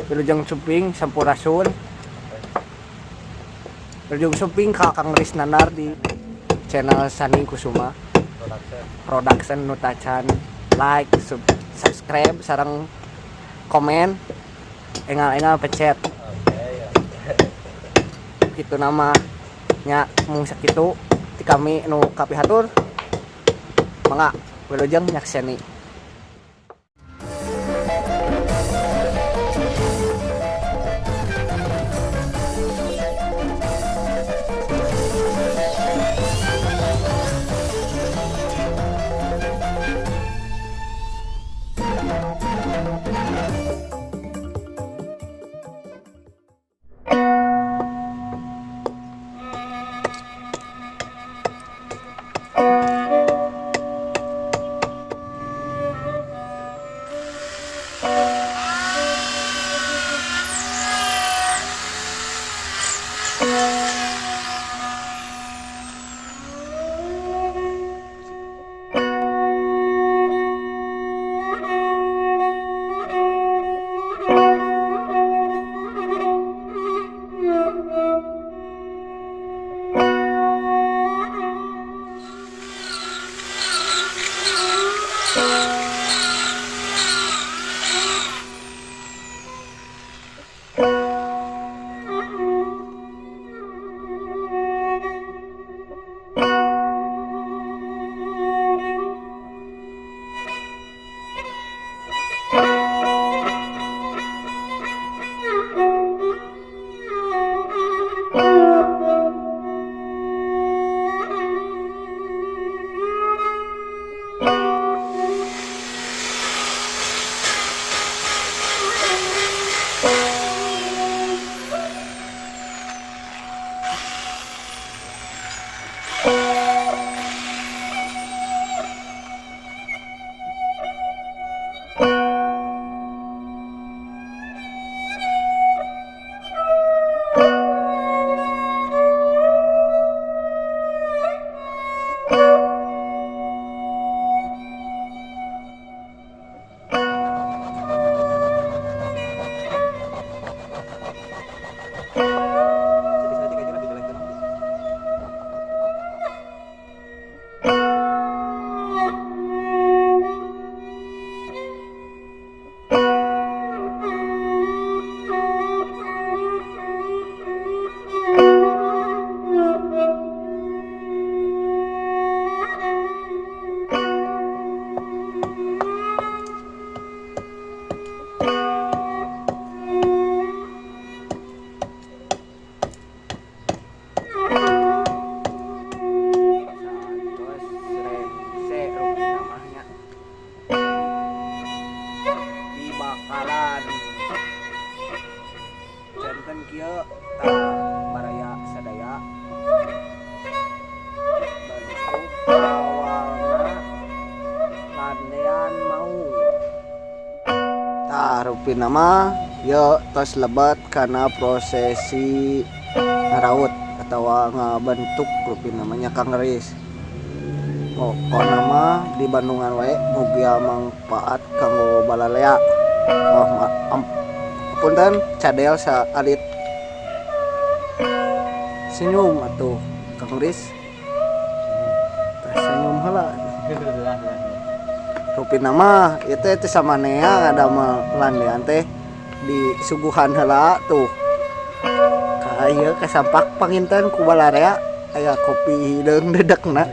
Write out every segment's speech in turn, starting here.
Wilujeng Sumping sampurasun. Wilujeng Sumping ka Kang Risnanar di channel Sani Kusuma Production nu tacan like, subscribe sareng komen engal-engal pencet. Kitu nama nya mung sakitu ti kami nu kapihatur. Mangga wilujeng nyakseni. Rupina mah yo tos lebat karena prosesi ngaraut atau ngabentuk rupina namanya Kang Riz. Pokona mah di Bandungan wae mugia mangpaat kanggo balalea. Oh, apunten cadel saalit. Senyum atuh Kang Riz. Senyum heula. Rupina mah ieu teh teu samanea ngadamel landean teh di suguhan heula tuh. Ka ieu kasampak panginten ku balarea aya kopi hideung dedekna.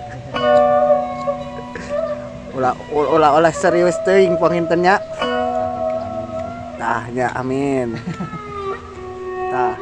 Ulah ulah ulah serius teuing panginten nya. Tah nya amin. Tah.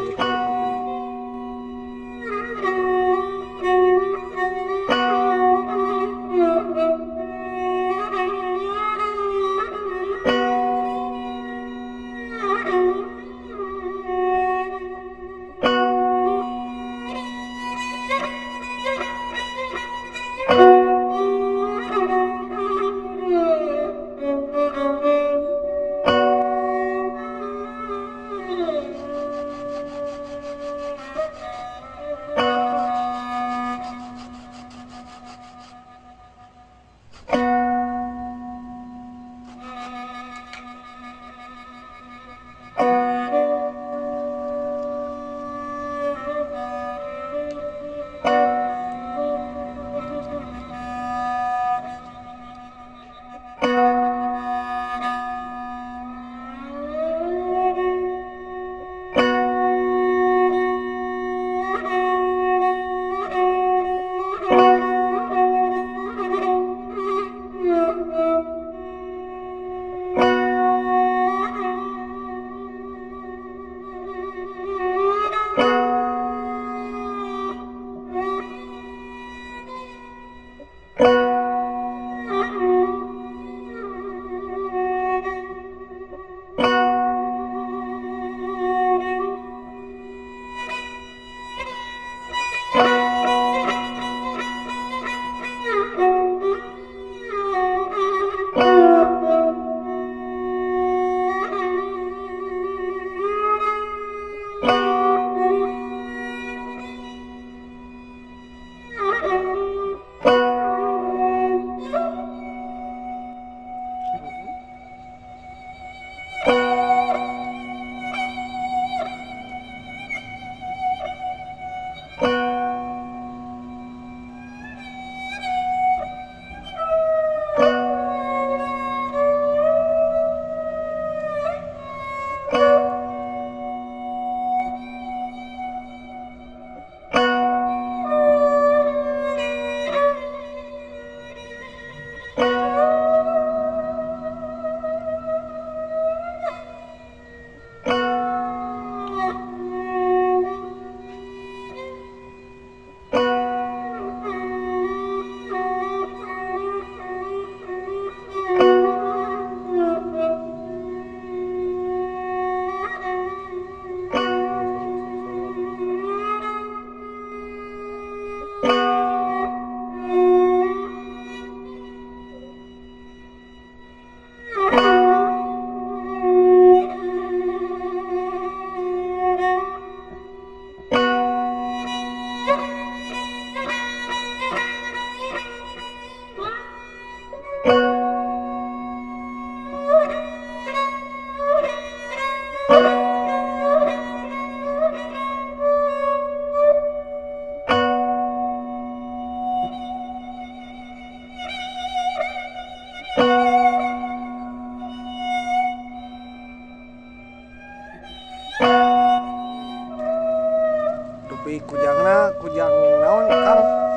Kopi kujangna, kujang naon, Kang?